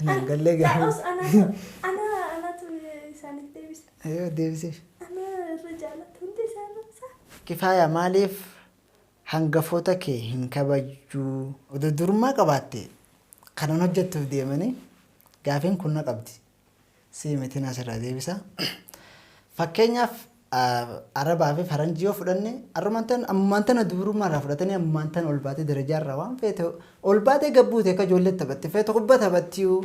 Naan gallee gaafii. Ta'us anatu ana anatu isaaniif deebisa. Yoo deebisiif. Ana irra jaalatu hundi isaanii sa. Kifaaya maaliif hangafoota kee hin kabajjuu? Odoo durummaa qabaatte kanan hojjettuuf deemanii gaafiin kun na qabdi. Sii mitin asirraa deebisa. Fakkeenyaaf Arabaa fi Faranjii yoo fudhanne arrumaan tan ammumaan tana dubrummaa irraa fudhatanii ammumaan tana ol baatee darajaa irraa waan feete ol baatee gabbuute akka ijoollee taphatti feete kubba taphattiyu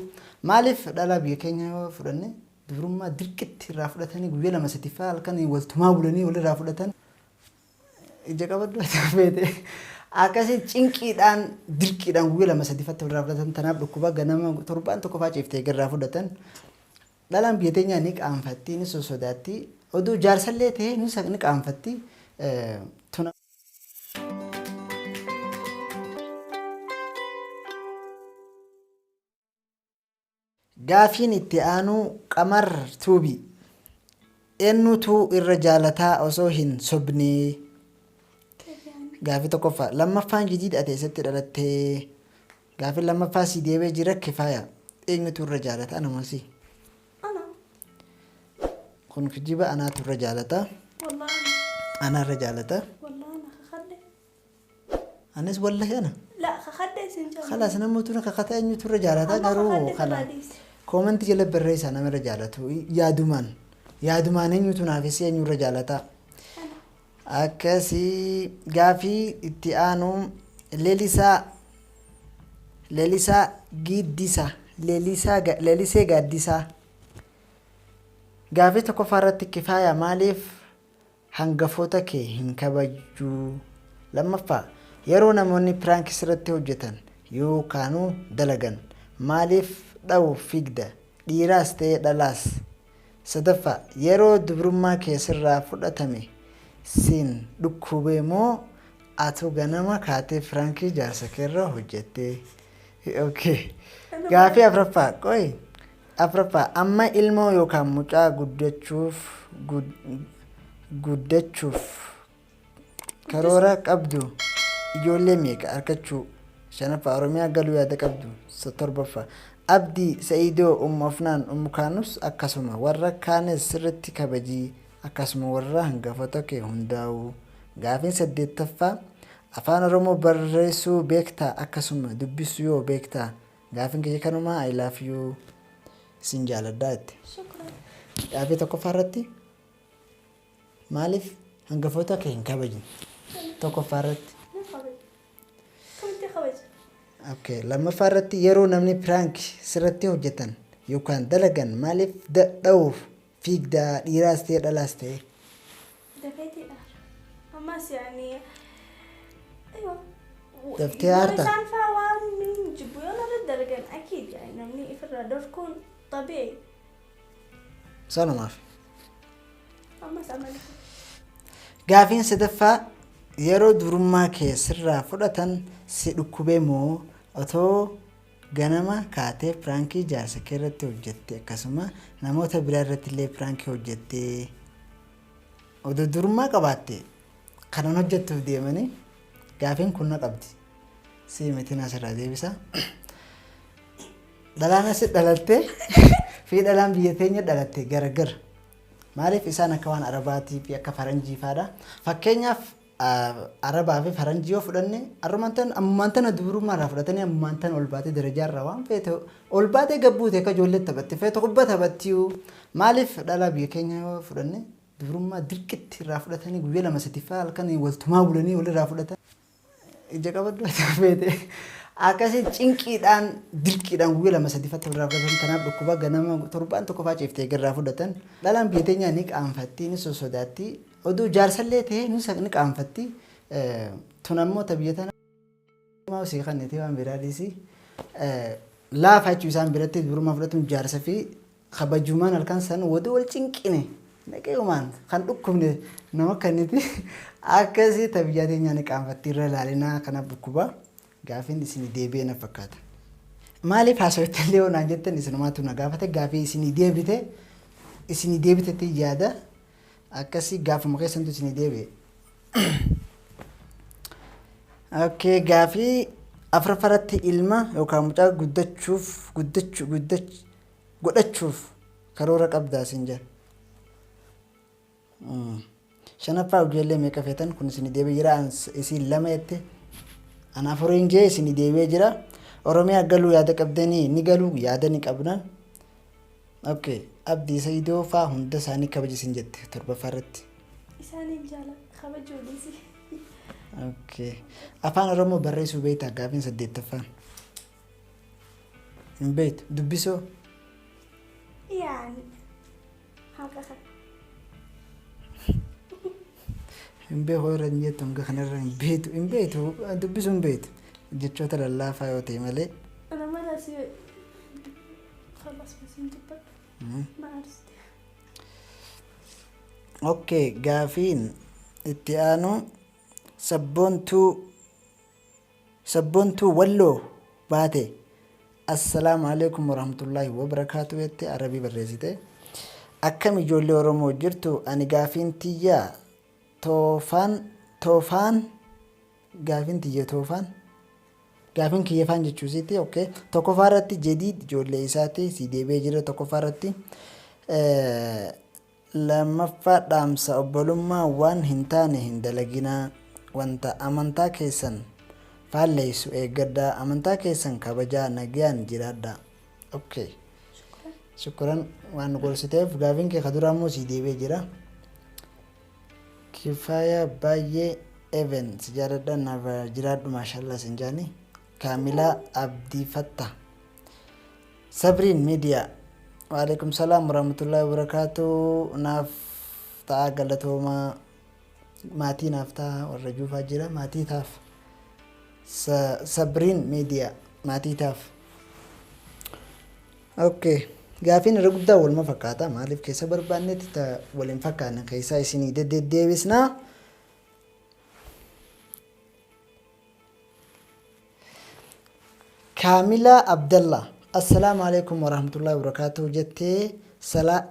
maaliif dhalaa biyya keenya yoo fudhanne dubrummaa dirqitti irraa fudhatanii guyyaa lama sadiffaa halkan waltumaa bulanii walirraa fudhatan ija qabadhu ati feete akkasii cinqiidhaan dirqiidhaan guyyaa lama sadiffatti walirraa fudhatan tanaaf dhukkuba ganama torbaan tokko faa ciiftee irraa fudhatan. Dhalaan biyya teenyaa ni qaanfatti, ni sossodaatti. Oduu jaarsallee ta'ee ni ni qaanfatti. Tuna. Gaafiin itti aanu Qamar Tuubii. Eennutu irra jaalataa osoo hin sobnee? Gaafii tokkoffaa. Lammaffaan jadiid ati eessatti dhalattee? Gaafii lammaffaa sii deebi'ee jira Kifaaya. Eenyutu irra jaalata ana moo si? Ana. Kun kijiba anaatu irra jaalata. Wallah ana. Ana irra jaalata. Wallah ana kakadhe. Anis wallahi ana. La kakadhe isin jaalladha. Khalaas namoota na kakata eenyutu irra jaalata Amma garuu kakadhe kana irraa dhiisi. koomanti jala barreessaa nama irra jaalatu yaadumaan yaadumaan eenyutu naafis eenyu irra jaalata. Ana. Akkasii gaafii itti aanu Lelisaa Lelisaa Giiddisa Lelisaa Lelisee Gaaddisaa gaafii tokkoffaa irratti Kifaaya maaliif hangafoota kee hin kabajjuu? Lammaffaa yeroo namoonni prank sirratti hojjetan yookaanuu dalagan maaliif dhawuuf fiigda dhiiraas ta'ee dhalaas Sadaffaa, yeroo dubrummaa kee sirraa fudhatame siin dhukkubee moo atu ganama kaatee pirankii jaarsa keerra hojjettee? Okay. Gaafii afraffaa, qoy. Afraffaa, amma ilmoo yookaan mucaa guddachuuf guddachuuf Karoora qabdu ijoollee meeqa arkachuu? Shanaffaa Oromiyaa galuu yaada qabdu? Torbaffaa Abdii, Sa'idoo, Ummu Afnaan, Ummu Kaanus akkasuma warra kaanis sirritti kabajii akkasuma warra hangafota kee hundaa'uu. Gaafiin saddeettaffaa Afaan Oromoo barreessuu beektaa akkasuma dubbisuu yoo beektaa? Gaafiin kiyya kanumaa I love you sin jaaladhaa jette. Shukran. Gaafii tokkoffaa irratti Maaliif hangafoota kee hin kabajne? Tokkoffaa irratti. Nan kabaja. Akkamitti kabaja? Okay. Lammaffaa irratti yeroo namni piraank sirratti hojjetan yookaan dalagan maaliif dha'uuf fiigdaa dhiiraas ta'e dhalaas ta'e? Dafeetii aara. Ammas yaani aywa. Daftee Yoo aarta? isaan faa waan jibbu yoo narra dalagan akiid yaani namni ifirraa dhorkuun xabi'i. Sanumaaf. Ammas amala. Gaafiin sadaffaa yeroo durummaa kee sirraa fudhatan si dhukkubee moo otoo ganama kaatee piraankii jaarsa kee irratti hojjette akkasuma namoota biraa irratti illee piraankii hojjettee odoo durummaa qabaatte kanan hojjettuuf deemanii gaafiin kun na qabdi. Sii mitin asirraa deebisa. Dhalaan asi dhalatte fi dhalaan biyya teenya dhalatte gargar. Maaliif isaan akka waan Arabaatii fi akka faranjii faadha. Fakkeenyaaf Arabaa fi faranjii yoo fudhanne arrumaan tan ammumaan tana dubrummaa irraa fudhatanii ammumaan tana ol baatee darajaa irraa waan feete ol baatee gabbuute akka ijoollee taphatti feete kubba taphattiyu maaliif dhalaa biyya keenya yoo fudhanne dubrummaa dirqitti irraa fudhatanii guyyaa lama sadiffaa halkan waltumaa bulanii walirraa fudhatan. Ija qabadhu ati feete. Akkasii cinqiidhaan dirqiidhaan guyyaa lama sadiffatti irraa fudhatan tanaaf dhukkuba ganama torbaan tokko faa ciiftee irraa fudhatan. Dhalaan biyya teenyaa ni qaanfatti ni sossodaatti. Oduu jaarsallee ta'ee ni qaanfatti. Tun ammoo ta biyya tana sii kannite waan biraa dhiisi. Laafa jechuu isaan biratti dubrummaa fudhatuun jaarsa fi kabajumaan halkan san wadu wal cinqine naqee'umaan kan dhukkubne nama kanniti akkasii ta biyyaa teenyaa ni qaanfatti irra ilaalinaa kanaaf dhukkuba gaafiin isinii deebi'ee na fakkaata. Maaliif haasawatti illee yoo naan jettan isinumaatu na gaafate gaafii isinii deebite isinii deebitetti yaada akkasii gaafuma keessantu isinii deebi'e. Okay, gaafii Afuraffaratti ilma yookaan mucaa guddachuuf guddachuu guddach godhachuuf karoora qabdaa siin jedha. Shanaffaa ijoollee meeqa feetan? Kun isin deebi'ee jira. Isin lama jette, an afuriin jee, isin deebi'ee jira. Oromiyaa galuu yaada qabdanii? Ni galuu yaada ni qabna. Okay. Abdii Sayidoo faa hunda isaanii kabaja isin jette torbaffaa irratti. Isaaniin jaala kabajuu dhiisi. Okay. Afaan Oromoo barreessuu beektaa? Gaafiin saddeettaffaan. Hin beektu. Dubbisoo? Yani haqa kana. Hin beeku irra hin jettu, hanga kanarra hin beektu. Hin beektu, dubbisuu hin beektu. Jechoota lallaafaa yoo ta'e malee. أنا ما راسي خلاص بس dubbadhu. Ma aarste. Okay, gaafiin itti aanu sabboontuu walloo baate, assalaamu alaikum warahmatullaahi wabarakaatu jette, arabii barreessite. Akkam ijoollee Oromoo jirtu? Ani gaafiin tiyya toofaan gaafiin tiyya toofaan gaafiin kiyyafaan jechuusiiti. Okay. Tokkoffaa irratti Jadiid ijoollee isaati, si deebi'ee jira tokkoffaa irratti. Lammaffaa dhaamsa obbolummaa, waan hin taane hin dalaginaa, wanta amantaa keessan faalleessu eeggadhaa, amantaa keessan kabajaa, nagayaan jiraadhaa. Okay. Shukran. Shukran waan nu gorsiteef. Gaafiin kee kaduraa immoo si deebi'ee jira. Kifaaya baay'ee even si jaaladha, naaf jiraadhu, maashaallah sin jaani. Kaamilaa Abdii Fatta. Sabriin Miidiyaa. Waalaikum salaam warahmatullahi wabarakaatu. Naaf ta'a, galatoomaa, maatii naaf ta'a, warra juufaa jira maatii taaf. Sabriin Miidiyaa maatii taaf. Okay. Gaafiin irra guddaa waluma fakkaata. Maaliif keessa barbaannetti ta waliin fakkaanne keessaa isinii deddeebisnaa. Kaamilaa Abdallah. Assalaamu alaikum warahmatullahi wabarakatuh jettee,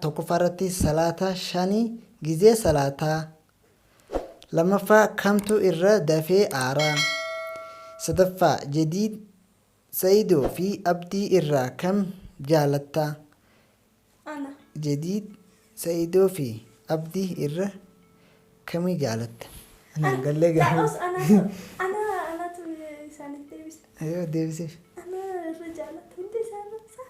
tokkoffaa irratti salaata shanii gizee salaataa, lammaffaa kamtu irra dafee aaraa, sadaffaa Jadiid Sayidoo fi Abdii irraa kam jaalattaa? أنا. Jadiid Sayidoo fi Abdii irra kamii jaalatta? Anaan gallee لا gaafa. أص أنا أنا أنا isaaniif deebisa. Ayoo, deebisiif. أنا irra jaalladha hundi isaanii صح.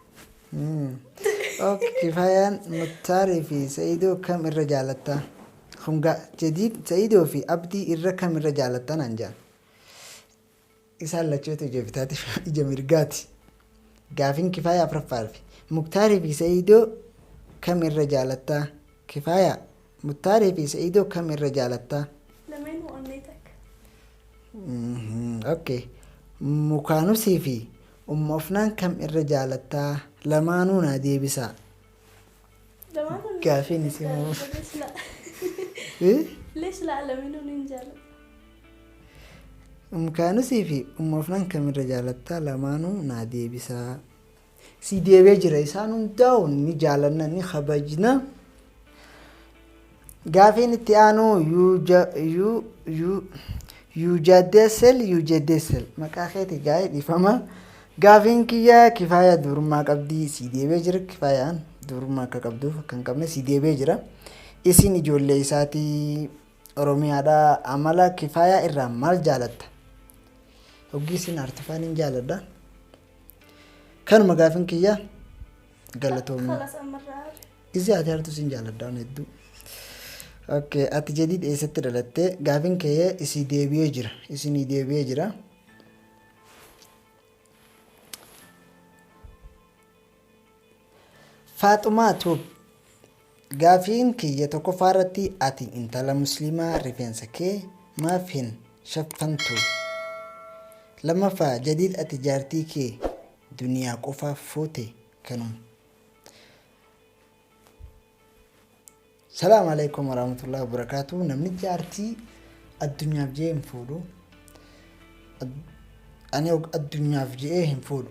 Okay, Kifaayaan Muttaarii fi Sayidoo kam irra jaalattaa? Hunga Jadiid Sayidoo fi Abdii irra kam irra jaalattaa naan jedhan. Isaan lachuutu ija bitaati ija mirgaati. Gaafiin Kifaaya afuraffaa fi Muktaarii fi Sayidoo kam irra jaalattaa? Kifaaya, Muktaarii fi Sayidoo kam irra jaalattaa? Lameenuu onnee takka. Okay. Mukaanusii fi Umma Ofnaan kam irra jaalattaa? Lamaanuu naa deebisaa. Lamaanuu. Gaafiin isii moo? ليش لا؟ Eh? ليش لا؟ lameenuu nin jaalladha. Mukaanusii fi Umma Ofnaan kam irra jaalattaa? Lamaanuu naa deebisaa. Si deebi'ee jira, isaan hundaa'u ni jaalanna, ni kabajna. Gaafiin itti aanu yuujadeesel yuujadeesel maqaa keeti gaa'ee dhiifama. Gaafiin kiyya Kifaaya dubrummaa qabdii? Si deebi'ee jira, Kifaayaan dubrummaa akka qabduuf akka hin qabne si deebi'ee jira. Isin ijoollee isaatii, Oromiyaadhaa, amala Kifaayaa irraa maal jaalatta? Hoggii isin artifaan hin jaaladha. Kanuma gaafiin kiyya, galatoomii. خلاص ammarraa. Isi ati hartu sin jaaladha waan hedduu. Okay, ati Jadiid eessatti dhalatte? Gaafiin kee isii deebi'ee jira. Isinii deebi'ee jira. Faaxumaa Tuub. Gaafiin kiyya tokkoffaa irratti ati intala musliimaa, rifeensa kee maaf hin shaffantu? Lammaffaa Jadiid ati jaartii kee duniyaa qofaaf fuute? Kanuma. Salaamu alaikum warahmatullahi wabarakatuh. Namni jaartii addunyaaf jee hin fuudhu. Ani addunyaaf je'ee hin fuudhu.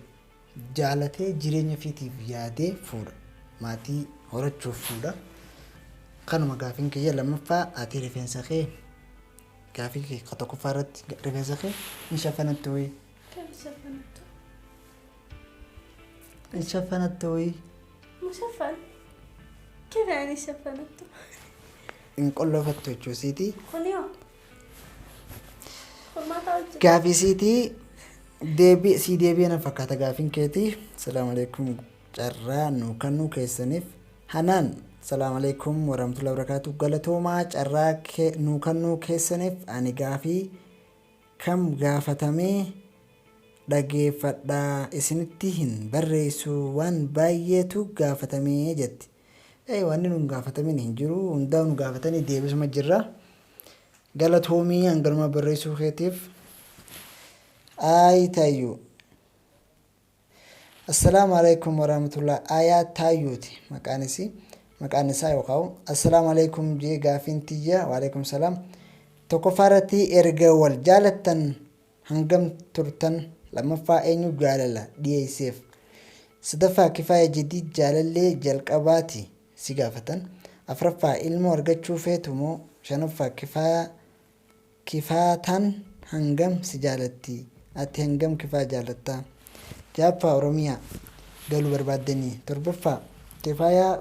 Jaalatee jireenya fiitiif yaadee fuudha. Maatii horachuuf fuudha. Kanuma gaafiin kiyya. Lammaffaa ati rifeensa kee, gaafii kee ka tokkoffaa irratti rifeensa kee hin shaffanattu wayii. Kam شفنته؟ Shaffanattu wayii. مشفن كيف يعني شفنته؟ Hin qollofattu jechuu isiiti. خنيو ما تعود. Gaafii isiitii deebii sii deebi'e na fakkaata gaafiin keetii. Salaamu alaikum carraa nu kennuu keessaniif. Hanaan salaamu alaikum warahmatullahi wabarakatuh. Galatoomaa carraa nu kennuu keessaniif ani gaafii kam gaafatamee dhageeffadhaa isinitti hin barreessu waan baay'eetu gaafatamee jetti. Ee wanni nu hin gaafatamin hin jiru hundaa nu gaafatanii deebisuma jirra. Galatoomii hanganuma barreessuu keetiif. Ayi taayyuu. Assalaamu alaikum warahmatullah. Ayaa taayyuuti maqaan isii. Maqaan isaa yookaan assalaamu alaikum jee gaafiin tiyya waalaikum salaam. Tokkoffaa irratti erga wal jaalattan hangam turtan lammaffaa eenyu jaalala dhiyeesseef. Sadaffaa kifaaya jedii jaalallee jalqabaati si gaafatan. Afuraffaa ilmoo argachuu feetu moo shanaffaa kifaataan hangam si jaalatti ati hangam kifaa jaalattaa. Ja'affaa Oromiyaa galuu barbaaddanii. Torbaffaa kifaayaa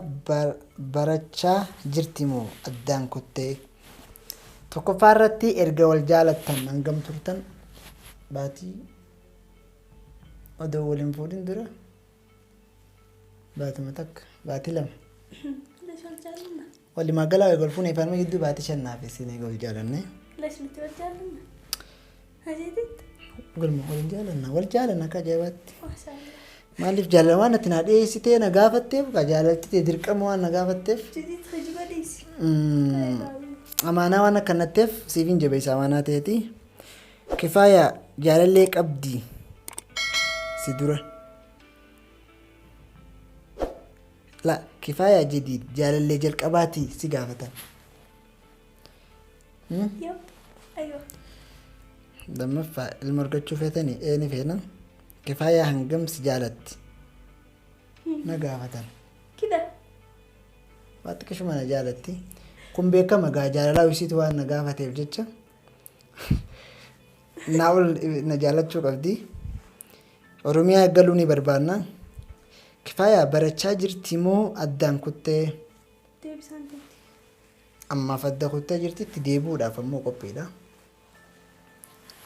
barachaa jirti moo addaan kuttee. Tokkoffaa irratti erga wal jaalattan hangam turtan baatii odoo wal hin fuudhin dura baatuma takka baatii lama. ليش والجالنا؟ Walumaa galaa eega wal fuunee ifaan gidduu baatii shannaaf isin eega wal jaalanne. ليش متى والجالنا؟ هجيتت؟ Galma wal jaalanna wal jaalanna akka ajaa'ibaatti. ما شاء الله. Maaliif jaalala waan ati na dhiyeessitee na gaafatteef ka jaalalti ta'e dirqama waan na gaafatteef. جديد خجبة ليش؟ Amaanaa waan akkanatteef siif hin jabeessa amaanaa ta'eeti. Kifaaya jaalallee qabdi si dura. La kifaaya jedii jaalallee jalqabaati si gaafatan. يب أيوه. Lammaffaa ilma argachuu feetanii eeni feena. Kifaaya hangam si jaalatti na gaafatan. كده Waa xiqqishuma na jaalatti. Kun beekama gaa jaalalaa isiitu waan na gaafateef jecha. Naa ol na jaalachuu qabdi. Oromiyaa galuu ni barbaanna. Kifaayaa barachaa jirti moo addaan kuttee? deebisaan teeti. Ammaaf adda kuttee jirti itti deebi'uudhaaf ammoo qophiidha.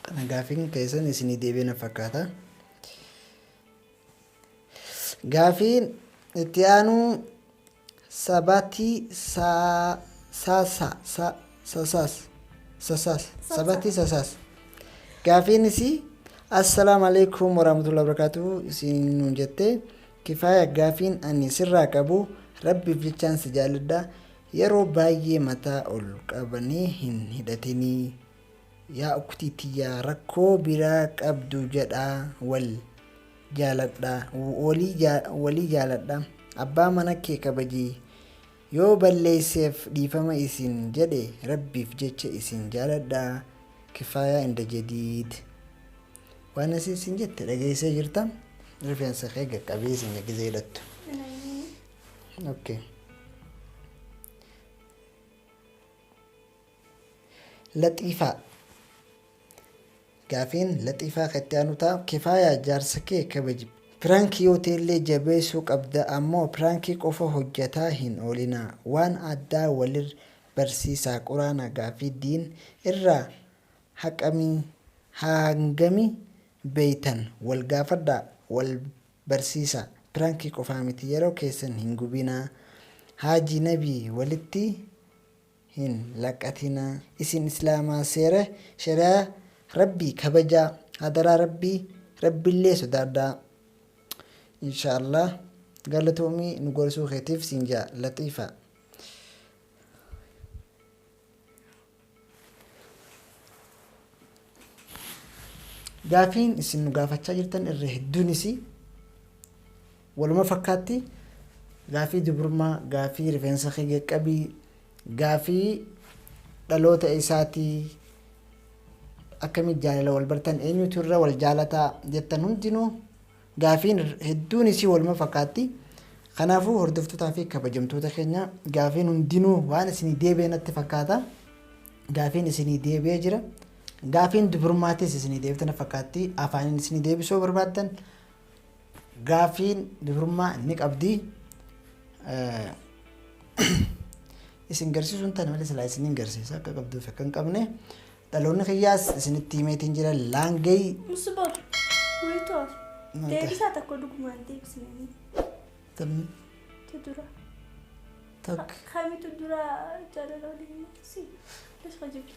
Kana gaafiin keessan isinii deebi'e na fakkaata. Gaafiin itti aanu sabatii sasaas sasaas sabatii sasaas. Gaafiin isii assalaamu alaikum warahmatullahi wabarakatuh isin nuun jettee kifaaya gaafiin ani sirraa qabu rabbiif jechaan si jaalladha yeroo baay'ee mataa ol qabanii hin hidhatinii yaa uktii tiyyaa rakkoo biraa qabdu jedhaa wal jaaladha walii jaaladha abbaa mana kee kabajii yoo balleesseef dhiifama isin jedhe rabbiif jecha isin jaaladha kifaayaa inda jadiid waan asii isin jette dhageessee jirta rifeensa kee qaqqabee isin gisee hidhattu. Okay. Laxiifaa. Gaafiin laxiifaa kan itti aanu ta'a. Kifaayaa jaarsa kee kabaji. Piraankii yoo ta'ellee jabeessuu qabda ammoo piraankii qofa hojjetaa hin oolinaa. Waan addaa walir barsiisaa quraana gaafii diin irraa haqamii hangami beeytan wal gaafadhaa wal barsiisaa. Piraankii qofaa miti yeroo keessan hin gubinaa. Haaji nabii walitti hin laqatinaa. Isin islaamaa seera shari'aa rabbii kabajaa hadaraa rabbii rabbiillee sodaadhaa. Inshaallah galatoomii nu gorsuu keetiif siin jaa laxiifa. Gaafiin isin nu gaafachaa jirtan irra hedduunis waluma fakkaatti gaafii dubrummaa, gaafii rifeensa kee qaqqabii, gaafii dhaloota isaatii akkamitti jaalala wal bartan eenyutu irra wal jaalataa jettan hundinuu gaafiin hedduunis waluma fakkaatti. Kanaafuu hordoftootaa fi kabajamtoota keenya gaafiin hundinuu waan isinii deebi'e natti fakkaata. Gaafiin isinii deebi'ee jira. Gaafiin dubrummaattis isinii deebite na fakkaatti. Afaaniin isinii deebisuu yoo barbaaddan gaafiin dubrummaa ni qabdi. Isin garsiisuun tana malee silaa isiniin garsiisa akka qabduuf akka hin qabne. Dhaloonni kiyyaas isinitti himeetiin jira laangee. Musbor. Wayitoor. Deebisaa tokko dhugumaan deebisne. Tammi Tu dura. Takka. Kamitu dura jaalala waliin si. Lesh khajibti.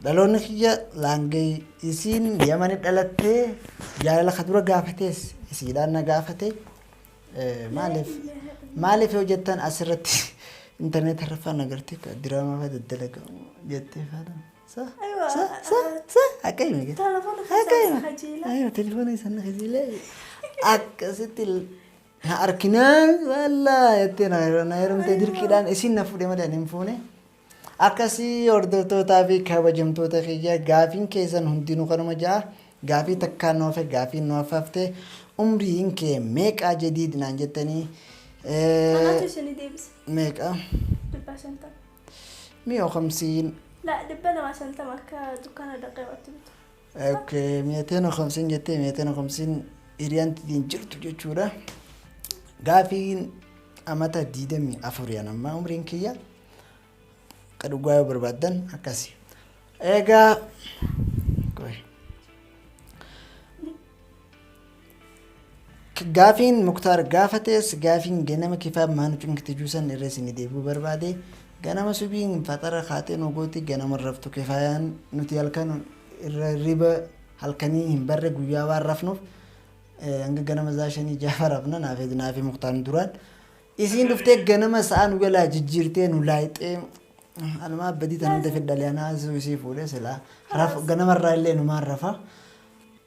Dhaloonni kiyya laangee isiin Yamani dhalattee jaalala ka dura gaafatees isiidhaan na gaafate. Maaliif maaliif yoo jettan asirratti intarneet irra faana agartee diraamaa fa'a daddalaga jettee faana. Sa Aywa. sa sa sa akka hime. Telefoona Akka keessaa hime. khajiila. Aywa telefoona isaan khajiila akkasitti na arkinaan wallaa jettee na heerumte dirqiidhaan isiin na fuudhe malee ani hin fuune. Akkasii hordoftootaa fi kabajamtoota kiyya, gaafiin keessan hundinuu kanuma ja'a. Gaafii takkaan nu hafe, gaafiin nu hafte umriin kee meeqaa jadiid naan jettanii. Kanaatu isinii deebisa. Meeqa? 150. Mi'oo kamsiin. La, 250 akka dukkaana dhaqee waatti bitu. Okay, 250 jettee 250 hiriyaan titiin jirtu jechuudha. Gaafiin amata 24 yan ammaa umriin kiyya. Akka dhugaa yoo barbaaddan akkasi. Egaa qoy. Gaafiin Muktaar gaafates gaafiin ganama kifaa maanu cunkiti juusan irra isin deebi'uu barbaade. Ganama subiin faxara kaatee nu gooti, ganama raftu kifaayaan. Nuti halkan irra riba halkanii hin barre, guyyaa waan rafnuuf hanga ganama saa 5 6 rafna naafi naafi Muktaar duraan. Isiin dhuftee ganama sa'a nu jalaa jijjiirtee nu laayixee anumaa badii tan hunda fedhale anaa isii fuudhee silaa ganamarraa illee numaan rafa.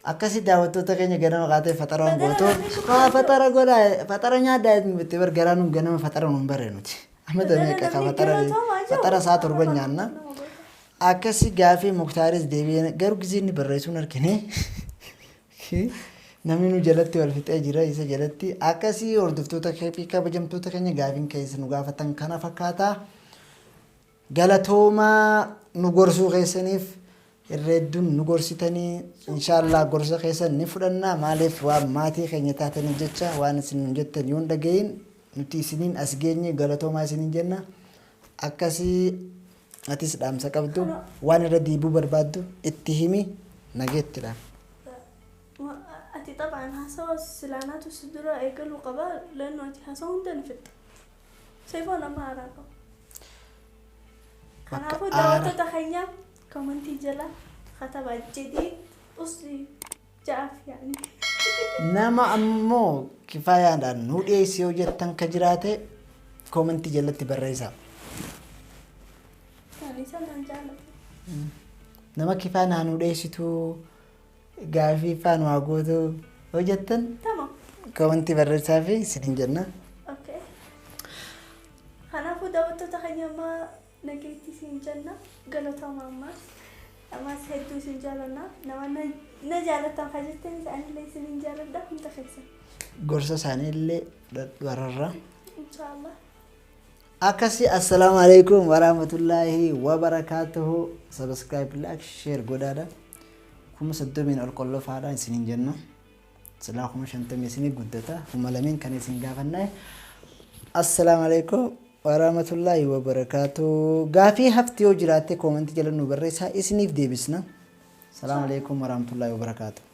Akkasii daawwattoota keenya, ganama kaatee faxara waan gootu haa faxara godhaa, faxara nyaadhaa itti bar garaa nu ganama faxara nu hin barre nuti. Amma meeqa ka faxara faxara sa'a 7 nyaanna. Akkasii gaafii Muktaaris deebi'ee garuu gisee inni barreessuun argine namni nu jalatti wal fixee jira isa jalatti. Akkasii hordoftoota fi kabajamtoota keenya, gaafiin keessa nu gaafatan kana fakkaata. Galatoomaa nu gorsuu keessaniif, irra hedduun nu gorsitanii, inshaallah gorsa keessan ni fudhanna. Maaliif waan maatii keenya taataniif jecha waan isin nu jettan yoon dhagayin nuti isiniin as geenye, galatoomaa isiniin jenna. Akkasii atis dhaamsa qabdu waan irra deebi'uu barbaaddu itti himi, nageettidha. Ati طبعا haasawa silaanaatu si dura eegaluu qaba, lannoo ati haasawa hunda ni fixxa. Seefoon amma aaraa qaba. Kanaafuu daawwattoota keenya, komentii jala katabaa jedhii usii ja'aaf yaani. Nama ammoo kifaayaadhaan nu dhiyeessi yoo jettan ka jiraate koomentii jalatti barreessaa. Ani isa nan jaalladha. Nama kifaa naa nu dhiyeessitu, gaafii faan waa gootu yoo jettan Tamam. koomentii barreessaa fi isiniin jenna. Okay. Kanaafuu daawwattoota keenya, amma nageetti isin jenna, galatooma ammaas. Ammas hedduu isin jaalanna. Nama na jaalattan haa jettanis anillee isinin jaaladha hunda keessan. Gorsa isaanii illee fudhadhu wararraa. Inshaallah. Akkasii assalaamu alaikum warahmatullaahi wabarakaatuhu. Subscribe, like, share godhaadha. 30,000 ol qollofaadha isiniin jenna. Silaa 50,000 isinii guddata. 2,000 kan isin gaafannaa. Assalaamu alaikum warahmatullaahi wabarakaatuhu. Gaafii hafti yoo jiraatte koomentii jala nu barreessaa, isiniif deebisna. Salaamu alaikum warahmatullaahi wabarakaatuhu.